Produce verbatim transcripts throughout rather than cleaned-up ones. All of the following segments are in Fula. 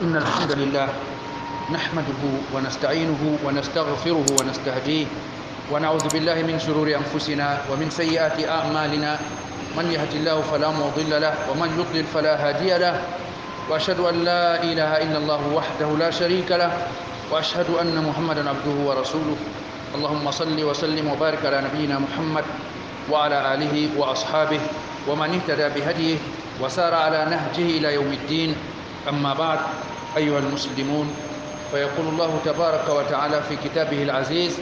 إن الحمد لله نحمده ونستعينه ونستغفره ونستهديه، ونعوذ بالله من شرور أنفسنا ومن سيئات أعمالنا. من يهد الله فلا مضل له، ومن يضلل فلا هادي له. وأشهد أن لا إله إلا الله وحده لا شريك له، وأشهد أن محمدا عبده ورسوله. اللهم صل وسلم وبارك على نبينا محمد وعلى آله وأصحابه ومن اهتدى بهديه وسار على نهجه إلى يوم الدين. أما بعد، أيها المسلمون، فيقول الله تبارك وتعالى في كتابه العزيز: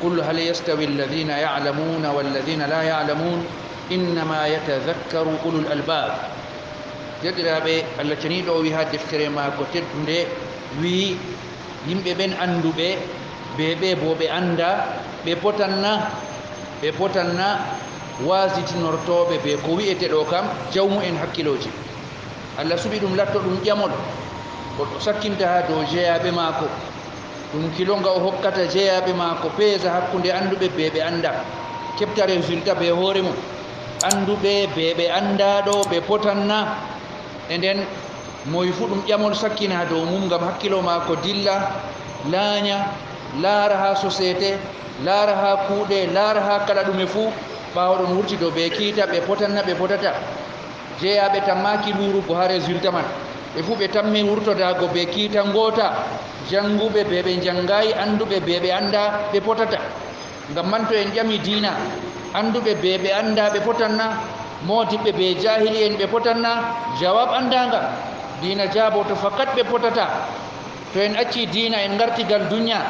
قل هل يستوي الذين يعلمون والذين لا يعلمون إنما يتذكر أولو الألباب. Deerɗiraaɓe, Allah ceniiɗo o wi'i haa deftere maako teddunde, wi'i, yimɓe ɓen annduɓe, ɓe ɓe boo ɓe anndaa, ɓe potan na, ɓe potan na waasitinortooɓe ɓe ko wi'etee ɗo kam jawmu'en hakkilooji. Allah suɓi ɗum latto ɗum ƴamol, goɗɗo sakkinta haa dow jeyaaɓe maako. Ɗum kilonga o hokkata jeyaaɓe maako, peesa hakkunde annduɓe bee ɓe anndaa, keɓta résultat bee hoore mum. Annduɓe bee ɓe anndaa ɗo ɓe potan na? E nden, moy fuu ɗum ƴamol sakkina dow mum ngam hakkilo maako dilla, laanya, laara haa société, laara haa kuuɗe, laara haa kala ɗume fuu. Ɓaawo ɗon wurti dow bee kiita, ɓe potan na ɓe potataa? Jeyaaɓe tammaaki luurugo haa résultat man. Ɓe fuu ɓe tammi wurtodaago bee kiita ngoota. Jannguɓe bee ɓe njanngaayi, annduɓe bee ɓe anndaa, ɓe potataa. Ngam man, to en ƴami diina, annduɓe bee ɓe anndaa, ɓe potan na? Moodiɓɓe bee jaahili'en, ɓe potan na? Jawaab anndaaŋga. Diina jaaboto fakat ɓe potataa. To en acci diina, en ngarti gal dunya,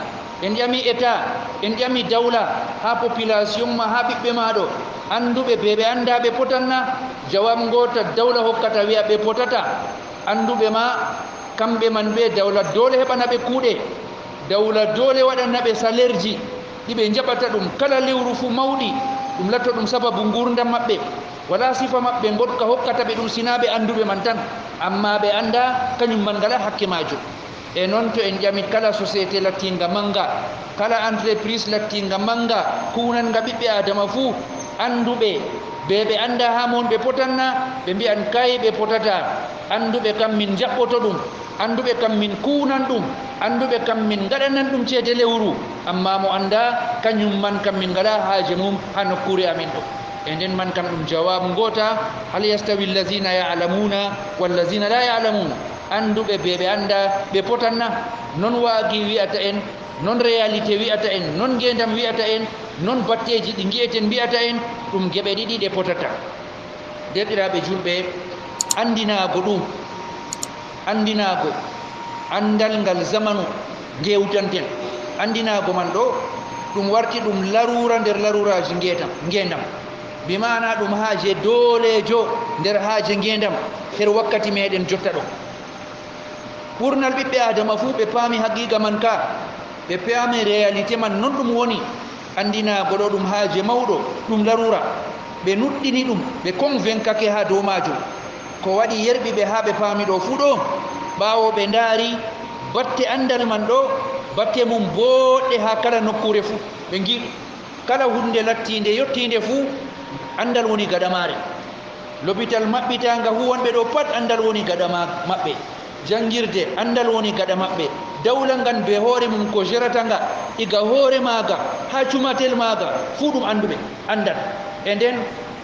en ƴami État, en ƴami dawla, haa population ma, haa ɓiɓɓe ma ɗo, annduɓe bee ɓe anndaa, ɓe potan na? Jawaab ngoota dawla hokkata, wi'a ɓe potataa. Annduɓe ma, kamɓe man bee dawla doole heɓana ɓe kuuɗe. Dawla doole waɗana ɓe saleerji ɗi ɓe njaɓata ɗum kala lewru fuu mawɗi, ɗum latto ɗum sababu nguurndam maɓɓe. Walaa sifa maɓɓe ngoɗka hokkata ɓe ɗum, sinaa ɓe annduɓe man tan, ammaa ɓe anndaa, kanyum man ngalaa hakke maajum. E non, to en ƴami kala société lattiiŋga mannga, kala entreprise lattiiŋga mannga, kuuwnaŋga ɓiɓɓe Aadama fuu, annduɓe bee ɓe anndaa haa mon, ɓe potan na? Ɓe mbi'an kay ɓe potataa. Annduɓe kam min njaɓɓoto ɗum, annduɓe kam min kuuwnan ɗum, annduɓe kam min ngaɗanan ɗum ceede lewru, ammaa mo anndaa, kanyum man kam min ngalaa haaje mum haa nokkuure amin ɗo. E nden man kam ɗum jawaabu ngoota: hal yastawi allazina ya'lamuna wallazina la ya'lamun? Annduɓe bee ɓe anndaa, ɓe potan na? Non waagi wi'ata en, non réalité wi'ata en, non ngeendam wi'ata en, non batteeji ɗi ngi'eten mbi'ata en, ɗum geɓe ɗiɗi ɗe potataa. Deerɗiraaɓe juulɓe, anndinaago ɗum, anndinaago anndal ngal zamanu ngeewtanten, anndinaago man ɗo, ɗum warti ɗum laruura nder laruuraaji ngeetam-, ngeendam. Bi maana ɗum haaje dooleejo nder haaje ngeendam her wakkati meeɗen jotta ɗo. Ɓurnal ɓiɓɓe Aadama fuu ɓe paami haqiiqa man ka, ɓe paami réalité man non ɗum woni. Anndinaago ɗo ɗum haaje mawɗo, ɗum laruura. Ɓe nuɗɗini ɗum, ɓe convaincake haa dow maajum. Ko waɗi yerɓi ɓe haa ɓe paami ɗo fuu ɗo? Ɓaawo ɓe ndaari batte anndal man ɗo, batte mum booɗɗe haa kala nokkuure fuu. Ɓe ngi'i ɗum. Kala huunde lattiinde yottiinde fuu, anndal woni gaɗa maare. Lopital maɓɓitaanga huuwanɓe ɗo pat, anndal woni gaɗa ma-, maɓɓe. Janngirde, anndal woni gaɗa maɓɓe. Dawla ngan bee hoore mum ko jerata nga, iga hoore maaga haa cumatel maaga, fuu ɗum annduɓe, anndal. E nden,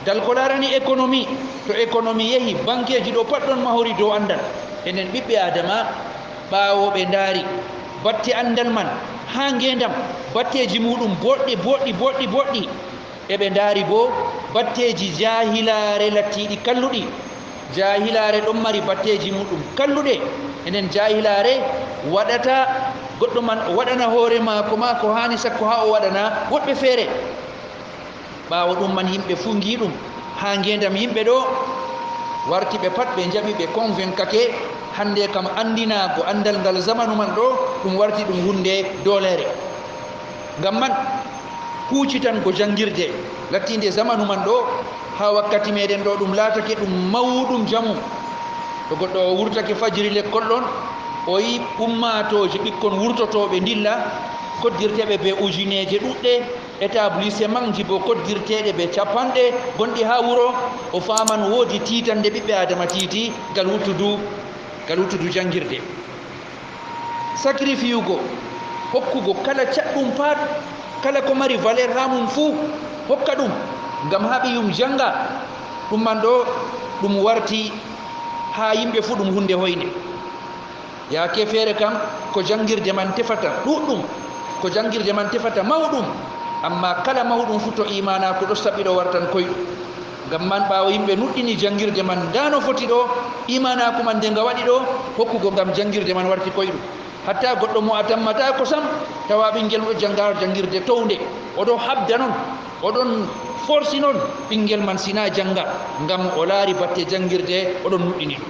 ngal ko laarani économie, to économie yehi, bankeeji ɗo pat ɗon mahori dow anndal. E nden, ɓiɓɓe Aadama, ɓaawo ɓe ndaari batte anndal man haa ngeendam, batteeji muuɗum booɗɗi, booɗɗi, booɗɗi, booɗɗi. E ɓe ndaari boo batteeji jaahilaare lattiiɗi kalluɗi. Jaahilaare ɗon mari batteeji muuɗum kalluɗe. E nden jaahilaare waɗata goɗɗo man o waɗana hoore maako maa ko haani, sakko haa o waɗana woɗɓe feere. Ɓaawo ɗum man, yimɓe fuu ngi'i ɗum haa ngeendam yimɓe ɗo, warti ɓe pat ɓe njaɓi, ɓe convaincake. Hannde kam, anndinaago anndal ngal zamanu man ɗo, ɗum warti ɗum huunde dooleere. Ngam man, huucitango janngirde lattiinde zamanu man ɗo, haa wakkati meeɗen ɗo, ɗum laatake ɗum mawɗum jamum. To goɗɗo o wurtake fajiri lekkol ɗon, o yi'i ummaatooje ɓikkon wurtotooɓe ndilla, koddirteeɓe bee ujineeje ɗuɗɗe, établissementji boo koddirteeɗe bee cappanɗe gonɗi haa wuro, o faaman woodi tiitannde ɓiɓɓe Aadama tiiti ngal wuttudu, ngal wuttudu janngirde. Sacrifiugo, hokkugo kala caɗɗum pat, kala ko mari valeur haa mum fuu, hokka ɗum ngam haa ɓiyum jannga. Ɗum man ɗo, ɗum warti haa yimɓe fuu ɗum huunde hoynde. Yaake feere kam, ko janngirde man tefata ɗuuɗɗum, ko janngirde man tefata mawɗum, ammaa kala mawɗum fuu to iimaanaaku ɗo saɓɓi ɗo wartan koyɗum. Ngam man, ɓaawo yimɓe nuɗɗini janngirde man, ndaa no foti ɗo, iimaanaaku man nde nga waɗi ɗo, hokkugo ngam janngirde man warti koyɗum. Hatta goɗɗo mo a tammataako sam, tawa ɓinngel ɗo jannga janngirde townde, o ɗo haɓda non, o ɗon forsi non ɓinngel man sina jannga, ngam o laari batte janngirde, o ɗon nuɗɗini ɗum.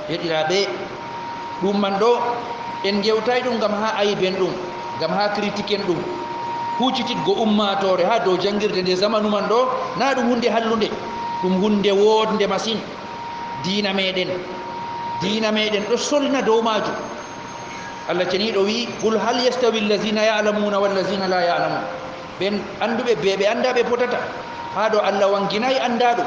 Heɗiraaɓe, ɗum man ɗo, en ngewtay ɗum ngam haa ayiben ɗum, ngam haa kritiken ɗum. Huucititgo ummaatoore haa dow janngirde nde zamanu man ɗo, naa ɗum huunde hallunde, ɗum huunde woodnde masin. Diina meɗen, diina meɗen ɗo solna dow maajum. Allah ceniiɗo wi'i, "Qul hal yastawi allazina ya'lamuna wallazina la ya'lamun." Ɓen annduɓe be ɓe anndaa ɓe potata. Haa ɗo Allah wannginaay anndaaɗo,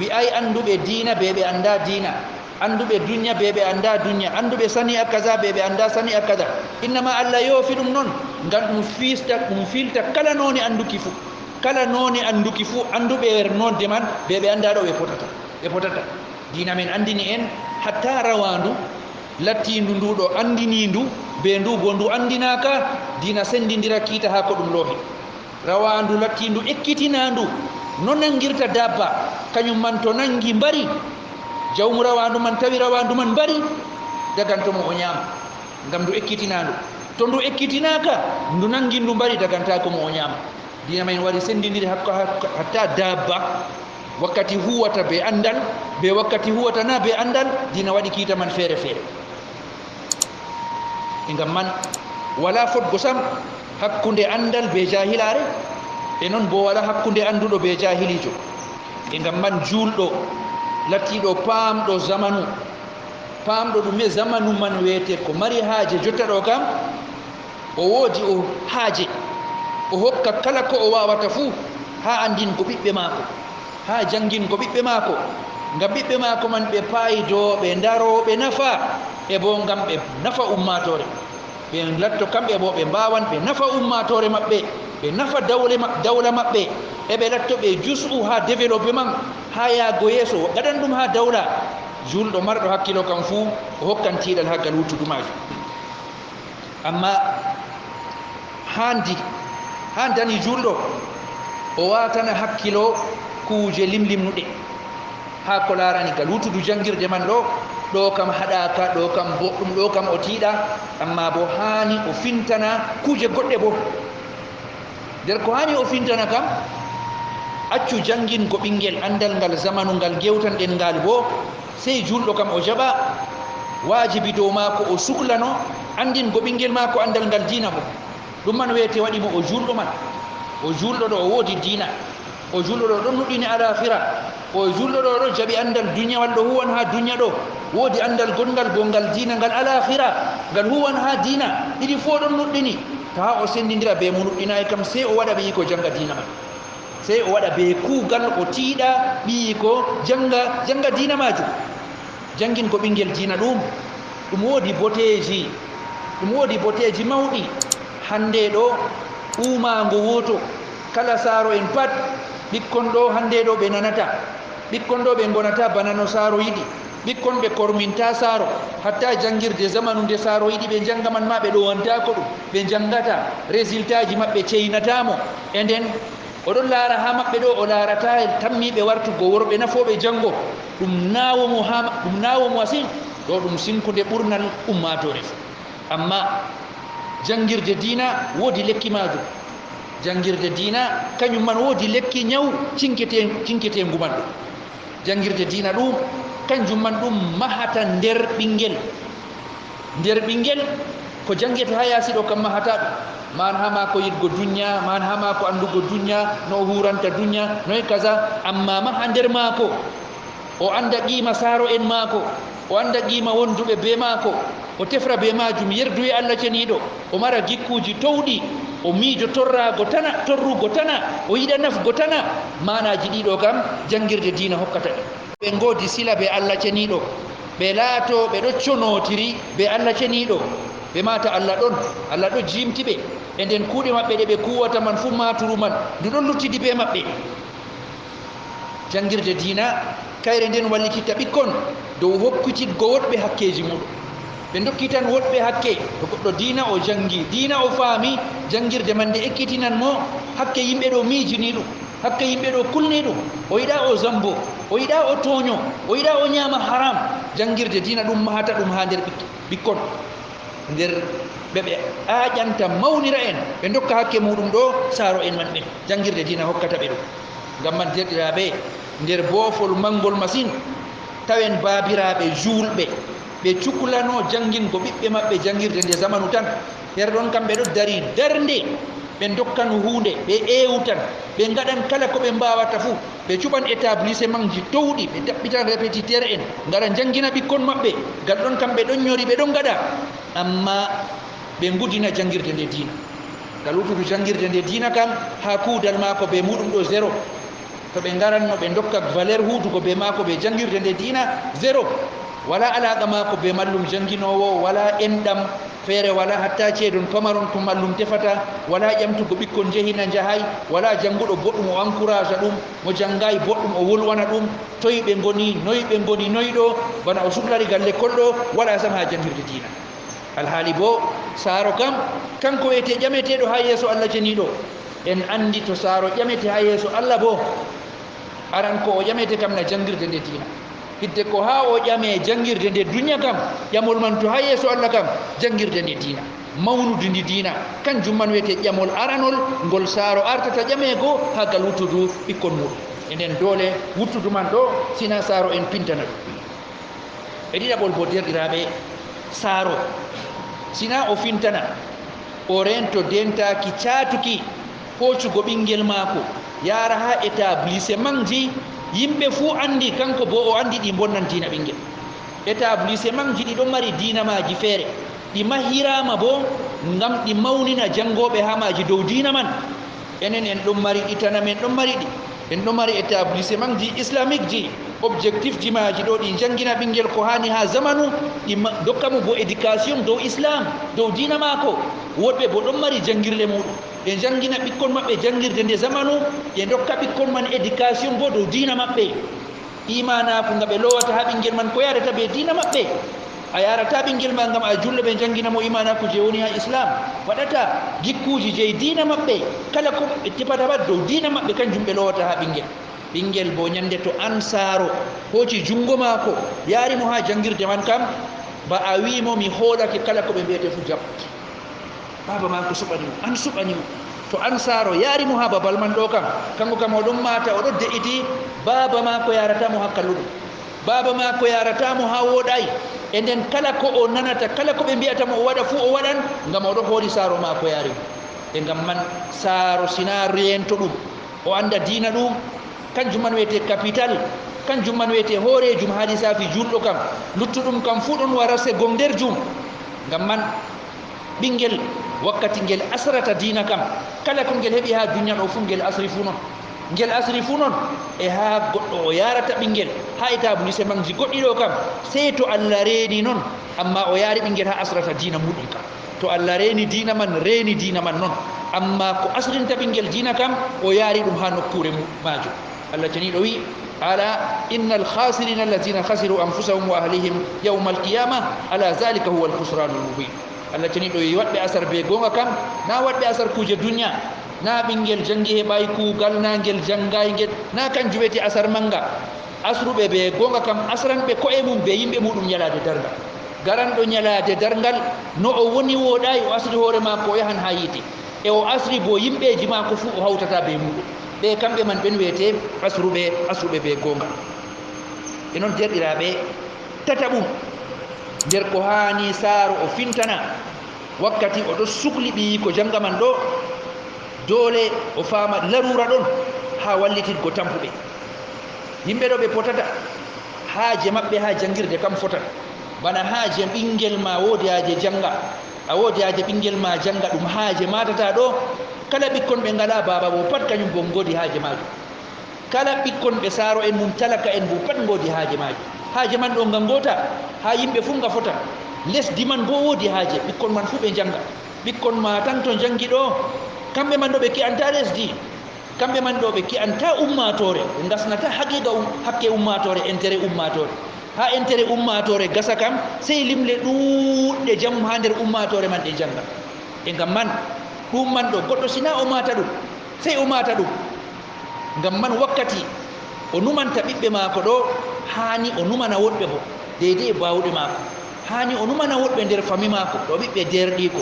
wi'aay annduɓe diina be ɓe anndaa diina, annduɓe dunya be ɓe anndaa dunya, annduɓe sani'a kaza be ɓe anndaa sani'a kaza. Innama Allah yoofi ɗum non, ngam ɗum fiista, ɗum filta kala noone annduki fuu. Kala noone annduki fuu, annduɓe ernonde man be ɓe anndaa ɗo ɓe potata, ɓe potata. Diina men anndini en hatta rawaandu lattiindu ndu ɗo anndiniindu, be ndu bo ndu anndinaaka, diina senndindira kiita haa ko ɗum loohi. Rawaandu lattiindu ekkitinaandu no nanngirta dabba, kanyum man to nanngi mbari, jawmu rawaandu man tawi rawaandu man mbari, daganto mo o nyaama, ngam ndu ekkitinaandu. To ndu ekkitinaaka, ndu nanngi ndu mbari, dagantaako mo o nyaama. Diina men wari senndindiri hakko, hakko, hatta dabba, wakkati huwata be anndal, be wakkati huwata na be anndal, diina waɗi kiita man feere feere. E ngam man, walaa fotgo sam hakkunde anndal be jaahilaare, e non bo walaa hakkunde annduɗo be jaahiliijo. E ngam man, juulɗo lattiiɗo paamɗo zamanu, paamɗo ɗume zamanu man weete, ko mari haaje jotta ɗo kam, o woodi o haaje, o hokka kala ko o waawata fuu haa anndingo ɓiɓɓe maako, haa janngingo ɓiɓɓe maako, ngam ɓiɓɓe maako man ɓe paydoo, ɓe ndaroo, ɓe nafa, e bo ngam ɓe nafa ummaatoore. Ɓe latto kamɓe bo ɓe mbaawan ɓe nafa ummaatoore maɓɓe, ɓe nafa dawle ma-, dawla maɓɓe, e ɓe latto ɓe jus'u haa développement, haa yaago yeeso, gadan ɗum haa dawla. Juulɗo marɗo hakkilo kam fuu, o hokkan tiiɗal haa ngal wuttudu maajum. Ammaa haandi, haandani juulɗo, o waatana hakkilo kuuje limlimnuɗe. Haa ko laarani ngal wuttudu janngirde man ɗo, ɗo kam haɗaaka, ɗo kam boɗɗum, ɗo kam o tiiɗa, ammaa bo haani o fintana kuuje goɗɗe bo. Nder ko haani o fintana kam, accu janngingo ɓinngel anndal ngal zamanu ngal ngewtanɗen ngal bo, sey juulɗo kam o jaɓa, waajibi dow maako o suklano anndingo ɓinngel maako anndal ngal diina bo. Ɗum man weete waɗi mo o juulɗo man. O juulɗo ɗo o woodi diina. O juulɗo ɗo ɗon nuɗɗini alaakhira. O juulɗo ɗo ɗo jaɓi anndal duniyawal ɗo huwan haa duniya ɗo. Woodi anndal gonngal bo ngal diina ngal alaakhira. Ngal huwan haa diina. Ɗiɗi fuu o ɗon nuɗɗini. Taa o senndindira bee mo nuɗɗinaay kam, sey o waɗa ɓiyiiko jannga diina man. Sey o waɗa bee kuugal, o tiiɗa ɓiyiiko jannga, jannga diina maajum. Janngingo ɓinngel diina ɗum, ɗum woodi boteeji, ɗum woodi boteeji mawɗi. Hannde ɗo, uumaango wooto, kala saaro en pat, ɓikkon ɗo hannde ɗo ɓe nanata. Ɓikkon ɗo ɓe ngonata bana no saaro yiɗi. Ɓikkon ɓe korminta saaro, hatta janngirde zamanu nde saaro yiɗi ɓe njannga man ma ɓe ɗowantaako ɗum, ɓe njanngata, résultatji maɓɓe ceynata mo. E nden, o ɗon laara haa maɓɓe ɗo, o laarata tammiiɓe wartugo worɓe nafooɓe janngo. Ɗum naawo mo haa ma-, ɗum naawo mo masin. Ɗo ɗum sinkude ɓurnal ummaatoore. Ammaa janngirde diina woodi lekki maajum. Janngirde diina, kanyum man woodi lekki nyawu cinkete-, cinketeengu man ɗum. Janngirde diina ɗum, kanjum man ɗum mahata nder ɓinngel. Nder ɓinngel, ko janngete haa yaasi ɗo kam mahata ɗum. Maan haa maako yiɗgo dunya, maan haa maako anndugo dunya, no o huuranta dunya, noy kaza, ammaa maha nder maako. O annda qiima saaro'en maako, o annda qiima wonduɓe bee maako, o tefra bee maajum yerduye Allah ceniiɗo, o mara gikkuuji towɗi, o miijo torraago tana, torrugo tana, o yiɗa nafgo tana. Maanaaji ɗiɗo kam, janngirde diina hokkata ɗi. Ɓe ngoodi sila bee Allah ceniiɗo, ɓe laato ɓe ɗo conootiri bee Allah ceniiɗo. Ɓe maata Allah ɗon, Allah ɗo jiimti ɓe. E nden kuuɗe maɓɓe ɗe ɓe kuuwata man fuu, maaturu man ndu ɗon luttidi bee maɓɓe. Janngirde diina, kayre nden wallititta ɓikkon dow hokkititgo woɗɓe hakkeeji muuɗum. Ɓe ndokkitan woɗɓe hakke. To goɗɗo diina o janngi, diina o faami, janngirde man nde ekkitinan mo hakke yimɓe ɗo miijini ɗum, hakke yimɓe ɗo kulni ɗum. O yiɗaa o zambo, o yiɗaa o tooño, o yiɗaa o nyaama haram. Janngirde diina ɗum mahata ɗum haa nder ɓik-, ɓikkon. Nder ɓe ɓe aaƴanta mawnira en, ɓe ndokka hakke muuɗum ɗo saaro en man ɓen. Janngirde diina hokkata ɓe ɗum. Ngam man, deerɗiraaɓe, nder boofol manngol masin, tawen baabiraaɓe juulɓe, ɓe cuklano janngingo ɓiɓɓe maɓɓe janngirde nde zamanu tan. Her ɗon kamɓe ɗo dari darnde, ɓe ndokkano huunde, ɓe eewtan, ɓe ngaɗan kala ko ɓe mbaawata fuu, ɓe cuɓan établissementji towɗi, ɓe taɓɓitan répétiteur en, ngara njanngina ɓikkon maɓɓe. Ngal ɗon kamɓe ɗon nyori, ɓe ɗon ngaɗa. Ammaa ɓe ngudina janngirde nde diina. Ngal wuttudu janngirde nde diina kam, haa kuudal maako bee muuɗum ɗo zéro. To ɓe ngaranno ɓe ndokka valeur huudugo bee maako bee janngirde nde diina, zéro. Walaa alaaqa maako bee mallum jannginoowo, walaa enɗam feere, walaa hatta ceedon pamaron ko mallum tefata, walaa ƴamtugo ɓikkon njehi na njahaay, walaa jannguɗo boɗɗum o encourage ɗum, mo janngaay boɗɗum o wolwana ɗum, toy ɓe ngoni, noy ɓe ngoni, noy ɗo, bana o suklari gal lekkol ɗo, walaa sam haa janngirde diina. Alhaali boo, saaro kam, kanko wiyetee ƴameteeɗo haa yeeso Allah Ceniiɗo. En anndi to saaro ƴamete haa yeeso Allah boo, aran ko o ƴamete kam na janngirde nde diina. Hidde ko haa o ƴame janngirde nde dunya kam, ƴamol man to haa yeeso Allah kam, janngirde nde diina. Mawnude ndi diina, kanjum man wiyetee ƴamol aranol ngol saaro artata ƴameego haa gal wuttudu ɓikkon muuɗum. E nden doole wuttudu man ɗo, sina saaro en pintana ɗum. E ɗiɗaɓol boo, deerɗiraaɓe, saaro, sina o fintana, o reento dentaaki caatuki hoocugo ɓinngel maako, yaara haa établissementji, yimɓe fuu anndi, kanko boo o anndi ɗi mbonnan diina ɓinngel. Établissementji ɗi ɗon mari diina maaji feere, ɗi mahiraama boo ngam ɗi mawnina janngooɓe haa maaji dow diina man. Enen en ɗon mari ɗi, Tanam en ɗon mari ɗi. En ɗon mari établissementji islamiqueji, objectifji maaji ɗo ɗi njanngina ɓinngel ko haani haa zamanu, ɗi ma-, ndokka mo boo éducation dow Islam, dow diina maako. Woɗɓe boo ɗon mari janngirle muuɗum. Ɓe njanngina ɓikkon maɓɓe janngirde nde zamanu, ɓe ndokka ɓikkon man éducation boo dow diina maɓɓe. Imaanaaku nga ɓe loowata haa ɓinngel man, ko yaadata bee diina maɓɓe. A yaarataa ɓinngel ma ngam a juulɗo ɓe njanngina mo imaanaaku jey woni haa Islam. Waɗataa. Gikkuuji jey diina maɓɓe, kala ko ɓe tefata pat dow diina maɓɓe, kanjum ɓe loowata haa ɓinngel. Ɓinngel boo, nyannde to an saaro hooci junngo maako, yaari mo haa janngirde man kam, ba a wi'i mo, "Mi hoolake kala ko ɓe mbi'ete fuu, jaɓ." Baaba maako suɓani mo, an suɓani mo. To an saaro yaari mo haa babal man ɗo kam, kanko kam o ɗon maata, o ɗon de'iti, baaba maako yaarataa mo haa kalluɗum. Baaba maako yaarataa mo haa wooɗaay. E nden kala ko o nanata, kala ko ɓe mbi'ata mo o waɗa fuu, o waɗan, ngam o ɗon hooli saaro maako yaari mo. E ngam man, saaro sina reento ɗum, o annda diina ɗum, kanjum man wiyetee capital, kanjum man wiyetee hooreejum haa lisaafi juulɗo kam. Luttuɗum kam fuu ɗon wara segonderjum. Ngam man, ɓinngel, wakkati ngel asrata diina kam, kala ko ngel heɓi haa duniya ɗo fuu, ngel asri fuu non. Ngel asri fuu non, e haa goɗɗo o yaarata ɓinngel haa établissementji goɗɗi ɗo kam, sey to Allah reeni non, ammaa o yaari ɓinngel haa asrata diina muuɗum kam. To Allah reeni diina man, reeni diina man non. Ammaa ko asrinta ɓinngel diina kam, o yaari ɗum haa nokkuure mu-, maajum. Allah Ceniiɗo wi'i, "Alaa innal khaasiriina allazina khasiru anfusahum wa ahlihim yawmal qiyaama, alaa zaalika huwal khusraanul mubiin." Allah Ceniiɗo wi'i, waɗɓe asar bee goonga kam, naa waɗɓe asar kuuje duniya, naa ɓinngel janngi heɓaay kuugal, naa ngel janngaay ngel, naa kanjum wiyetee asar mannga. Asruɓe bee goonga kam, asranɓe ko'e mum bee yimɓe muuɗum nyalaade darngal. Garanɗo nyalaade darngal, no o woni wooɗaay, o asri hoore maako, o yahan haa yiite. E o asri boo yimɓeeji maako fuu, o hawtataa bee muuɗum. Ɓe kamɓe man ɓen wiyetee asruɓe, asruɓe bee goonga. E non, deerɗiraaɓe, tataɓum nder ko haani saaro o fintana, wakkati o ɗo sukli ɓiyiiko jannga man ɗo, doole o faama laruura ɗon haa wallititgo tampuɓe. Yimɓe ɗo ɓe potata, haaje maɓɓe haa janngirde kam fotan. Bana haaje ɓinngel ma woodi haaje jannga, a woodi haaje ɓinngel ma jannga, ɗum haaje maatata ɗo. Kala ɓikkon ɓe ngalaa baaba boo pat, kanyum boo ngoodi haaje maajum. Kala ɓikkon ɓe saaro'en mum talaka'en boo pat ngoodi haaje maajum. Haaje man ɗo nga ngoota, haa yimɓe fuu nga fotan. Lesdi man boo woodi haaje, ɓikkon man fuu ɓe njannga. Ɓikkon ma tan to njanngi ɗo, kamɓe man ɗo ɓe ke'anta lesdi, kamɓe man ɗo ɓe ke'anta ummaatoore, ɓe ngasnata haqiiqa um-, hakke ummaatoore, entere ummaatoore. Haa entere ummaatoore gasa kam, sey limle ɗuuɗɗe jam haa nder ummaatoore man ɗe njannga. E ngam man, ɗum man ɗo, goɗɗo si naa o maata ɗum, sey o maata ɗum. Ngam man, wakkati o numanta ɓiɓɓe maako ɗo, haani o numana woɗɓe boo, deydey baawɗe maako. Haani o numana woɗɓe nder fami maako, ɗo ɓiɓɓe deerɗiiko,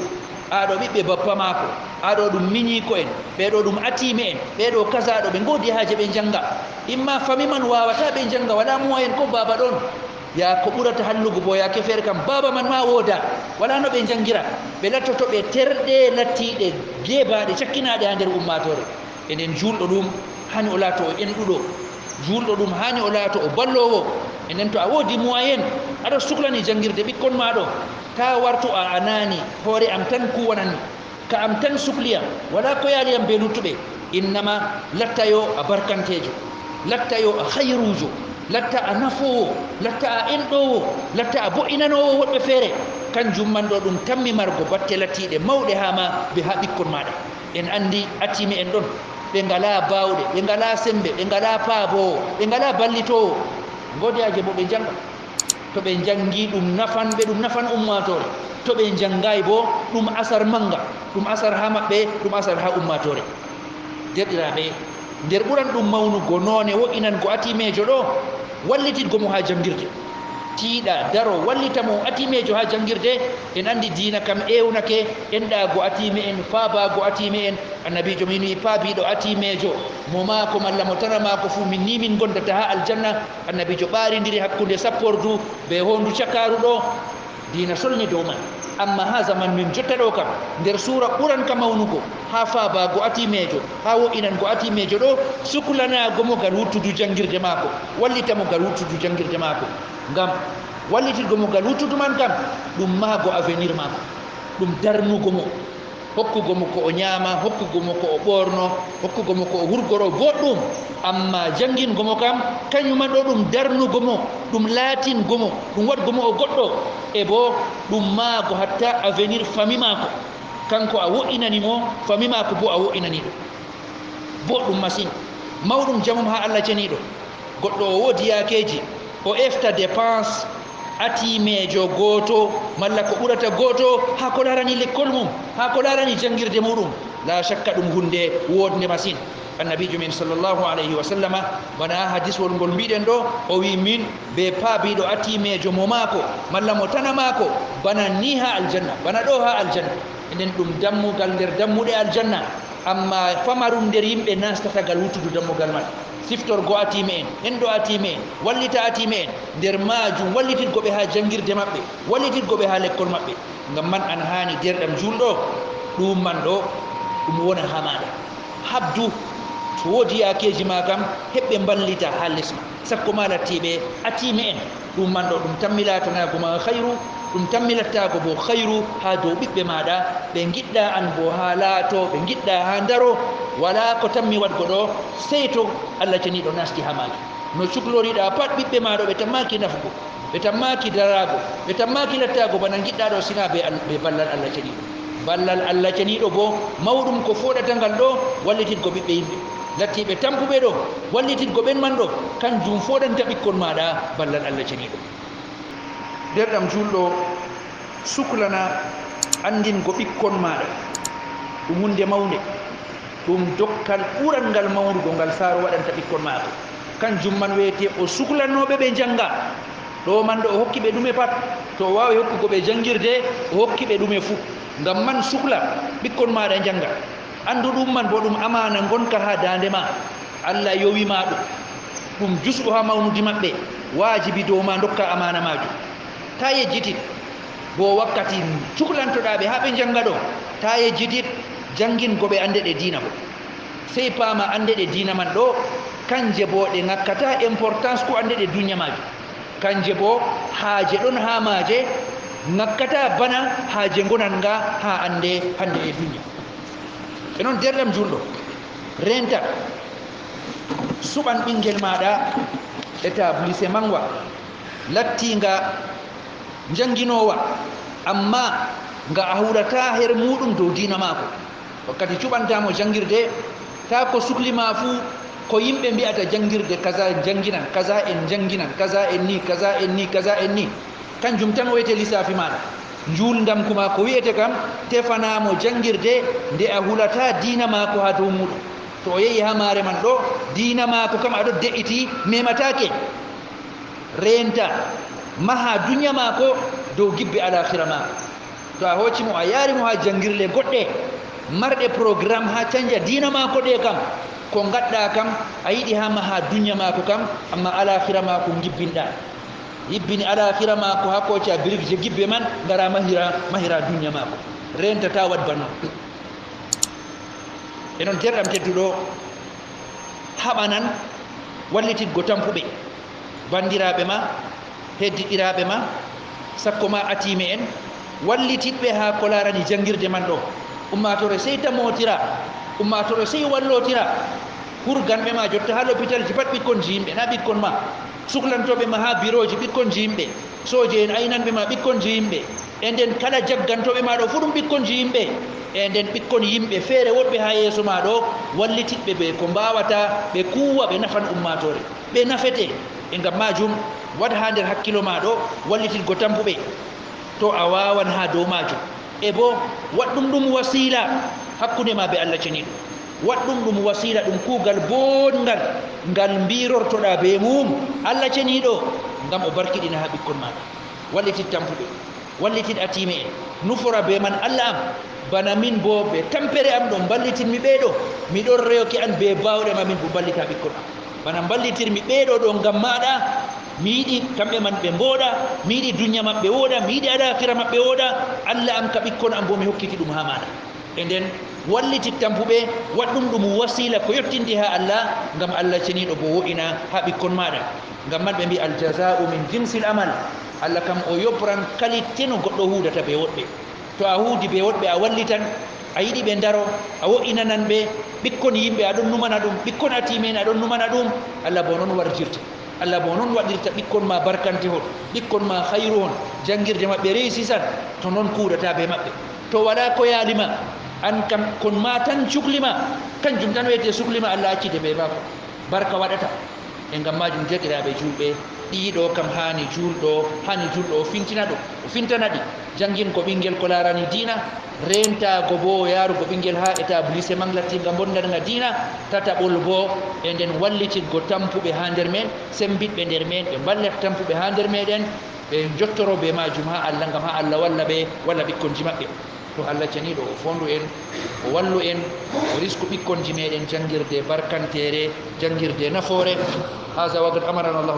aa ɗo ɓiɓɓe bappa maako, aa ɗo ɗum minyiiko'en, ɓee ɗo ɗum atiime'en, ɓee ɗo kaza ɗo, ɓe ngoodi haaje ɓe njannga. Imma fami man waawataa ɓe njannga, walaa moyen, koo baaba ɗon. Yaa ko ɓurata hallugo boo, yaake feere kam, baaba man maa woodaa, walaa no ɓe njanngira. Ɓe lattoto ɓe terɗe lattiiɗe geebaaɗe, cakkinaaɗe haa nder ummaatoore. E nden juulɗo ɗum haani o laato o enɗuɗo. Juulɗo ɗum haani o laato o balloowo. E nden to a woodi moyen, aɗa suklani janngirde ɓikkon maa ɗo, taa wartu a anaani, hoore am tan kuwananmi, ka am tan sukli yam, walaa ko yaali yam bee luttuɓe. Innama lattayo a barkanteejo, lattayo a hayruujo, latta a nafoowo, latta a enɗoowo, latta a bo'inanoowo woɗɓe feere. Kanjum man ɗo ɗum tammi margo batte lattiiɗe mawɗe haa ma bee haa ɓikkon maaɗa. En anndi atiime'en ɗon, ɓe ngalaa baawɗe, ɓe ngalaa semmbe, ɓe ngalaa paaboowo, ɓe ngalaa ballitoowo. Ngoodi haaje boo ɓe njannga. To ɓe njanngi, ɗum nafan ɓe, ɗum nafan ummaatoore. To ɓe njanngaay boo, ɗum asar mannga, ɗum asar haa maɓɓe, ɗum asar haa ummaatoore. Deerɗiraaɓe, nder ɓuranɗum mawnugo noone wo'inango atiimeejo ɗo, wallititgo mo haa janngirde. Tiiɗa, daro, wallita mo atiimeejo haa janngirde. En anndi diina kam eewnake enɗaago atiime'en, faabaago atiime'en. Annabiijo min wi'i, paabiiɗo atiimeejo, mo maako malla mo tana maako fuu, min nii min ngondataa haa aljanna. Annabiijo ɓaarindiri hakkunde sappordu bee hoondu cakaaru ɗo. Diina solni dow man. Ammaa haa zaman min jotta ɗo kam, nder suura ɓuranka mawnugo, haa faabaago atiimeejo, haa wo'inango atiimeejo ɗo, suklanaago mo gal wuttudu janngirde maako, wallita mo gal wuttudu janngirde maako. Ngam wallititgo mo gal wuttudu man kam, ɗum mahago avenir maako, ɗum darnugo mo. Hokkugo mo ko o nyaama, hokkugo mo ko o ɓorno, hokkugo mo ko o wurgoro, boɗɗum. Ammaa janngingo mo kam, kanyum man ɗo ɗum darnugo mo, ɗum laatingo mo, ɗum waɗgo mo o goɗɗo. E boo ɗum mahago hatta avenir fami maako. Kanko a wo'inani mo, fami maako boo a wo'inani ɗum. Boɗɗum masin. Mawɗum jamum haa Allah ceniiɗo. Goɗɗo o woodi yaakeeji, o efta dépense atiimeejo gooto malla ko ɓurata gooto haa ko laarani lekkol mum, haa ko laarani janngirde muuɗum. Laa cakka ɗum huunde woodnde masin. Annabiijo men sallallahu alayhi wa sallama, bana haa hadiswol ngol mbiɗen ɗo, o wi'i min bee paabiiɗo atiimeejo mo maako malla mo tana maako, bana ni haa aljanna, bana ɗo haa aljanna. Enen ɗum dammugal nder dammuɗe aljanna. Ammaa famarum nder yimɓe nastata gal wuttudu dammugal man, siftorgo atiime'en, enɗo atiime'en, wallita atiime'en, nder maajum wallititgo ɓe haa janngirde maɓɓe, wallititgo ɓe haa lekkol maɓɓe. Ngam man, an haani, deerɗam juulɗo, ɗum man ɗo ɗum wona haa maaɗa. Haɓdu, to woodi yaakeeji ma kam, heɓ ɓe mballita haa les ma, sakko ma lattiiɓe atiime'en. Ɗum man ɗo, ɗum tammi laatanaago ma hayru, ɗum tammi lattaago boo hayru haa dow ɓiɓɓe maaɗa, ɓe ngiɗɗa an boo haa laato, ɓe ngiɗɗa haa ndaro. Walaa ko tammi waɗgo ɗo, sey to Allah ceniiɗo naasti haa maajum. No cukloriɗa pat, ɓiɓɓe ma ɗo, ɓe tammaaki nafugo, ɓe tammaaki daraago, ɓe tammaaki lattaago bana ngiɗɗa ɗo, sinaa bee Al-, bee ballal Allah ceniiɗo. Ballal Allah ceniiɗo boo, mawɗum ko fooɗata ngal ɗo, wallititgo ɓiɓɓe yimɓe. Lattiiɓe tampuɓe ɗo, wallititgo ɓen man ɗo, kanjum fooɗanta ɓikkon maaɗa ballal Allah ceniiɗo. Deerɗam juulɗo, suklana anndingo ɓikkon maaɗa. Ɗum huunde mawnde. Ɗum dokkal ɓurangal mawnugo ngal saaro waɗanta ɓikkon maako. Kanjum man wiyetee o suklanno ɓe ɓe njannga. Ɗo man ɗo o hokki ɓe ɗume pat. To o waawi hokkugo ɓe janngirde, o hokki ɓe ɗume fuu. Ngam man sukla ɓikkon maaɗa njannga. Anndu ɗum man boo ɗum amaana ngonka haa daande ma. Allah yowi ma ɗum. Ɗum jusɗo haa mawnudi maɓɓe. Waajibi dow ma ndokka amaana maajum. Taa yejjitin. Boo wakkati cuklantoɗaa ɓe haa ɓe njannga ɗo, taa yejjitit janngingo ɓe annde ɗe diina boo. Sey paama annde ɗe diina man ɗo, kanje boo ɗe ŋakkataa importance ko annde ɗe dunya maajum. Kanje boo haaje ɗon haa maaje, ŋakkataa bana haaje ngonan nga haa annde hannde e dunya. E non, deerɗam juulɗo, reenta, suɓan ɓinngel maaɗa établissement wa, lattiinga njannginoowa, amma nga a hulataa her muuɗum dow diina maako. Wakkati cuɓantaa mo janngirde, taa ko sukli ma fuu ko yimɓe mbi'ata janngirde kaza en njannginan, kaza en njannginan, kaza en ni, kaza en ni, kaza en ni. Kanjum tan o wiyete lissaafi maaɗa. Njuulndam kuma ko wi'ete kam, tefanaa mo janngirde nde a hulataa diina maako haa dow muuɗum. To o yehi haa maare man ɗo, diina maako kam a ɗo de'iti, memataake. Reenta, maha dunya maako dow gibbe alakhira maako. To a hooci mo, a yaari mo haa janngirle goɗɗe marɗe programme haa canja diina maako ɗe kam, ko ngaɗɗa kam, a yiɗi haa maha dunya maako kam, amma alakhira maako ngibbinɗa. Yibbini alakhira maako haa kooca birikje gibbe man, ngara mahira, mahira dunya maako. Reentata waɗ bano. E non, terɗam tedduɗo, haɓanan wallititgo tampuɓe, banndiraaɓe ma, heddiɗɗiraaɓe ma, sakko ma atiime en, wallititɓe haa ko laarani janngirde man ɗo. Ummaatoore sey tamootira, ummaatoore sey wallotira. Hurganɓe ma jotta haa lopitalji pat ɓikkonji yimɓe, na ɓikkon ma. Suklantooɓe ma haa birooji ɓikkonji yimɓe. Sooje en aynanɓe ma ɓikkonji yimɓe. E nden kala jaggantooɓe ma ɗo fuu ɗum ɓikkonji yimɓe. E nden ɓikkon yimɓe feere woɗɓe haa yeeso ma ɗo, wallititɓe ɓe ko mbaawata ɓe kuuwa ɓe nafan ummaatoore. Ɓe nafete. E ngam maajum, waɗ haa nder hakkilo ma ɗo wallititgo tampuɓe. To a waawan haa dow maajum. E boo, waɗ ɗum ɗum wasiila hakkunde ma bee Allah Ceniiɗo. Waɗ ɗum ɗum wasiila, ɗum kuugal booɗngal, ngal mbiirortoɗa bee mum Allah Ceniiɗo, ngam o barkiɗina haa ɓikkon maaɗa. Wallitit tampuɓe, wallitit atiime'en, nufora bee man Allah am. Bana min boo, bee tampere am ɗo mballitinmi ɓe ɗo, mi ɗon reyoke an bee baawɗe ma, min boo mballita ɓikkon am. Bana mballitirmi ɓe ɗo ɗo ngam maaɗa, mi yiɗi kamɓe man ɓe mbooɗa, mi yiɗi dunya maɓɓe wooɗa, mi yiɗi alaakira maɓɓe wooɗa. Allah am ka ɓikkon am boo mi hokkiti ɗum haa maaɗa. E nden, wallitit tampuɓe, waɗ ɗum ɗum wasiila ko yottindi haa Allah, ngam Allah Ceniiɗo boo wo'ina haa ɓikkon maaɗa. Ngam man ɓe mbi'i, "Al-jazaa'u min jinsil amal." Allah kam o yoɓran kalitte no goɗɗo huudata bee woɗɓe. To a huudi bee woɗɓe, a wallitan, a yiɗi ɓe ndaro, a wo'inanan ɓe, ɓikkon yimɓe a ɗon numana ɗum, ɓikkon atiime'en a ɗon numana ɗum, Allah boo non warjirta. Allah boo non waɗirta ɓikkon ma barkantehon, ɓikkon ma hayruhon, janngirde maɓɓe reysisan, to non kuuɗata bee maɓɓe. To walaa ko yaali ma, an kam kon ma tan cukli ma, kanjum tan wiyetee sukli ma, Allah accite bee maako. Barka waɗata. E ngam maajum, deerɗiraaɓe juulɓe, ɗiɗo kam haani juulɗo, haani juulɗo o fintina ɗum, o fintana ɗi. Janngin ko ɓinngel ko laarani diina, reentaago boo yaarugo ɓinngel haa etablissement lattiinga mbonndanŋga diina. Tataɓol boo, e nden wallititgo tampuɓe haa nder men, sembitɓe nder men, ɓe mballata tampuɓe haa nder meeɗen, ɓe njottoro bee maajum haa Allah, ngam haa Allah walla ɓe, walla ɓikkonji maɓɓe. To Allah Ceniiɗo o foondu en, o wallu en, o risku ɓikkonji meeɗen janngirde barkanteere, janngirde nafoore. هذا وقد أمرنا الله